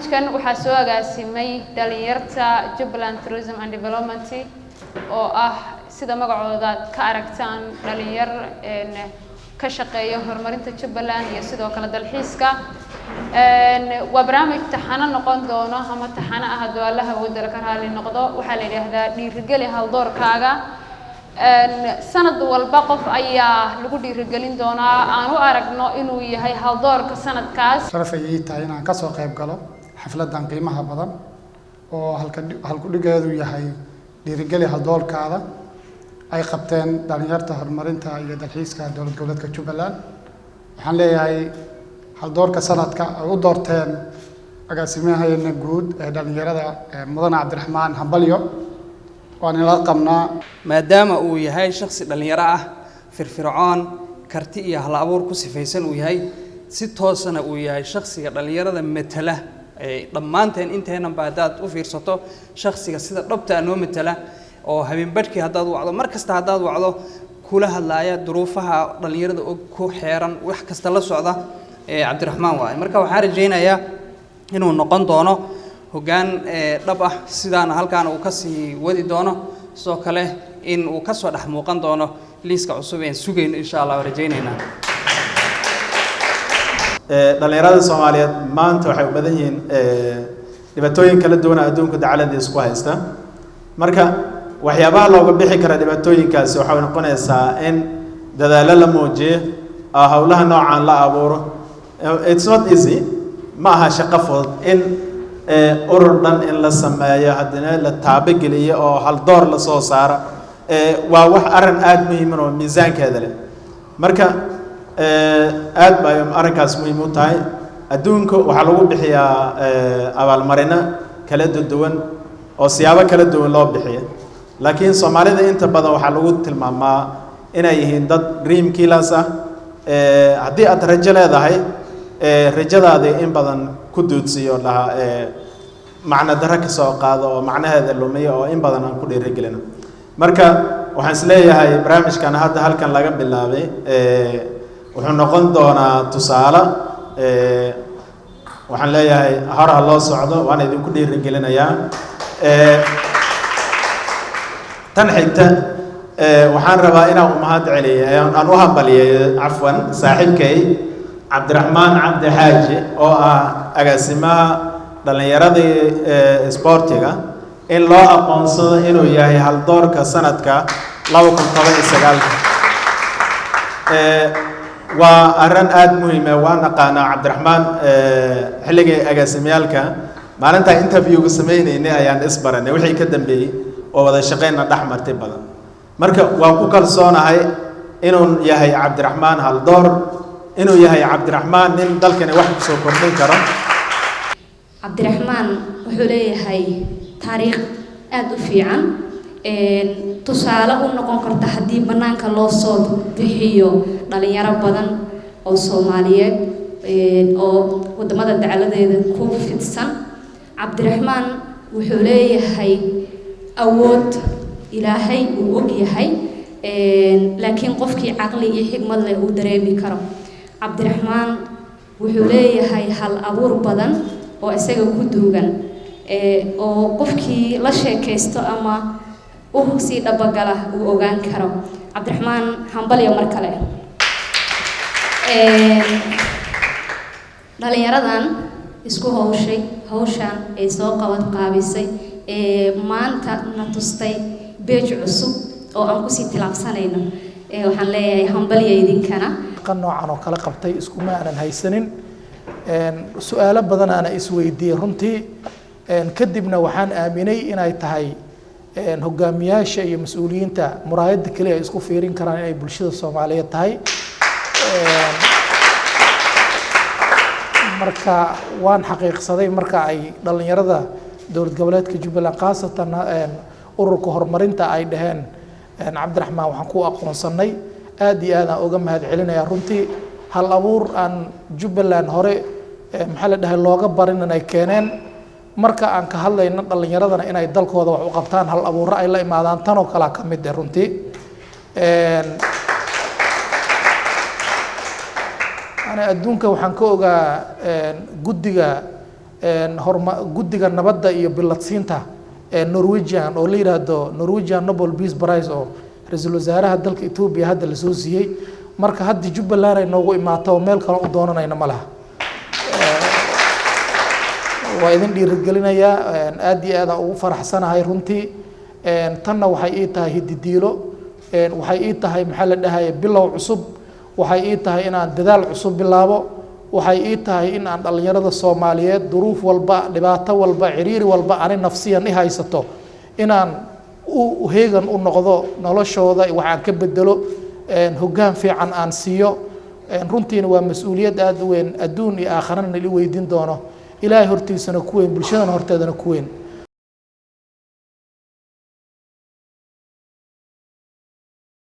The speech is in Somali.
Barnaamijkan waxaa soo agaasimay dhalinyarta Jubbaland Tourism and Development, oo ah sida magacooda aad ka aragtaan dhalinyar ka shaqeeya horumarinta Jubbaland iyo sidoo kale dalxiiska. Waa barnaamij taxano noqon doono ama taxano ah, hadduu Allaha awoodda ka raali noqdo. Waxaa la yidhaahdaa Dhiirigeli Haldoorkaaga. Sanad walba qof ayaa lagu dhiirigelin doonaa aan u aragno inuu yahay haldoorka sanadkaas. Sharaf ayay tahay inaan ka soo qayb galo xafladdan qiimaha badan oo halka halkudhigeedu yahay Dhiirigeli Haldoorkaada, ay qabteen dhalinyarta horumarinta iyo dalxiiska dowlad goboleedka Jubbaland. Waxaan leeyahay haldoorka sanadka ay u doorteen agaasimaheena guud ee dhalinyarada, mudane Cabdiraxmaan, hambalyo, waan ila qabnaa. Maadaama uu yahay shaksi dhallinyaro ah, firfircoon, karti iyo hal abuur ku sifaysan uu yahay, si toosana uu yahay shaksiga dhallinyarada matala dhammaanteen inteenanba haddaad u fiirsato, shaksiga sida dhabta noo matala oo habeenbadhkii haddaad wacdo, mar kasta haddaad wacdo kula hadlaaya, duruufaha dhallinyarada og, ku xeeran, wax kasta la socda, Cabdiraxmaan waaye. Marka waxaan rajaynayaa inuu noqon doono hoggaan dhab ah, sidaana halkaana uu kasii wadi doono, sidoo kale in uu kasoo dhex muuqan doono liiska cusub een sugayno, insha Allah rajaynaynaa. Dhalinyarada Soomaaliyeed maanta waxay u badan yihiin dhibaatooyin kala duwan adduunka dacaladiisa ku haysta. Marka waxyaabaha looga bixi kara dhibaatooyinkaasi waxay noqonaysaa in dadaallo la muujiyo oo howlaha noocan la abuuro. It's not easy, ma aha shaqo fudud in urur dhan in la sameeyo, haddana la taabageliyo oo haldoor la soo saaro. Waa wax arrin aada muhiiman oo miisaankeeda leh. Marka aad bay arrinkaas muhiim u tahay. Adduunka waxaa lagu bixiyaa abaalmarino kala duwan oo siyaabo kala duwan loo bixiya, laakiin Soomaalida inta badan waxaa lagu tilmaamaa inay yihiin dad dream killers ah. Haddii aad rajo leedahay, rajadaadii in badan ku duudsiyo, dhaha macno darro ka soo qaado oo macnaheeda lumiyo oo in badan aan ku dhiirigelino. Marka waxaan is leeyahay barnaamijkan hadda halkan laga bilaabay wuxuu noqon doonaa tusaale. Waxaan leeyahay hor ha loo socdo, waan idinku dhiirigelinayaa. Tan xigta, waxaan rabaa inaan u mahad celiyo, aan u hambaliyeeyo, cafwan, saaxiibkay Cabdiraxmaan Cabdi Xaaji oo ah agaasimaha dhallinyaradii isboortiga, in loo aqoonsado inuu yahay haldoorka sanadka 2019-ka. Waa arrin aada muhiima. Waan aqaanaa Cabdiraxmaan xilligii agaasimyaalka, maalintaa interviewga sameynaynay ayaan isbaranay, wixii ka dambeeyey oo wada shaqeynna dhex martay badan. Marka waan ku kalsoonahay inuu yahay Cabdiraxmaan haldoor, inuu yahay Cabdiraxmaan nin dalkani wax kusoo kordhin karo. Cabdiraxmaan wuxuu leeyahay taariikh aada u fiican, tusaale u noqon karta haddii bannaanka loo soo bixiyo dhalinyaro badan oo Soomaaliyeed oo waddamada dacaladeeda ku fidsan. Cabdiraxmaan wuxuu leeyahay awood Ilaahay uu og yahay, laakiin qofkii caqli iyo xigmad leh uu dareemi karo. Cabdiraxmaan wuxuu leeyahay hal abuur badan oo isaga ku duugan, oo qofkii la sheekaysto ama u sii dhabagala uu ogaan karo. Cabdiraxmaan, hambalyo mar kale. Dhalinyaradan isku hawshay hawshan ay soo qabad qaabisay ee maanta na tustay page cusub oo aan kusii tilaabsanayno, waxaan leeyahay hambalya idinkana. Qan noocan oo kale qabtay iskuma aanan haysanin, su-aalo badan aana isweydiiyey runtii. Kadibna waxaan aaminay inay tahay hogaamiyaasha iyo mas-uuliyiinta muraayadda keliya ay isku fiirin karaan inay bulshada Soomaaliyeed tahay. Marka waan xaqiiqsaday marka ay dhallinyarada dowlad goboleedka Jubbaland, khaasatan ururka horumarinta, ay dhaheen Cabdiraxmaan waxaan ku aqoonsanay. Aad iyo aad aan uga mahad celinaya runtii. Hal abuur aan Jubbaland hore, maxaa la dhahay, looga barin inay keeneen. Marka aan ka hadlayno dhallinyaradana inay dalkooda wax u qabtaan, hal abuurro ay la imaadaan, tan oo kalea ka mid eh runtii. Ana adduunka waxaan ka ogaa guddiga Horma guddiga nabadda iyo biladsiinta ee Norwegian oo la yidhaahdo Norwegian Nobel Peace Prize oo ra-iisul wasaaraha dalka Ethiopia hadda lasoo siiyey. Marka haddii Jubbaland ay noogu imaato oo meel kale u doonanayna ma laha. Waa idin dhiirigelinayaa, aad iyo aad aan ugu faraxsanahay runtii. Tanna waxay ii tahay hididiilo, waxay ii tahay, maxaa la dhahaya, bilow cusub, waxay ii tahay inaan dadaal cusub bilaabo, waxay ii tahay in aan dhallinyarada Soomaaliyeed duruuf walba, dhibaato walba, ciriiri walba ani nafsiyan i haysato inaan u heegan u noqdo, noloshooda waxaan ka bedelo, hoggaan fiican aan siiyo. Runtiina waa mas-uuliyad aada u weyn, adduun iyo aakharana nala weydiin doono, Ilaahay hortiisana ku weyn, bulshadana horteedana ku weyn.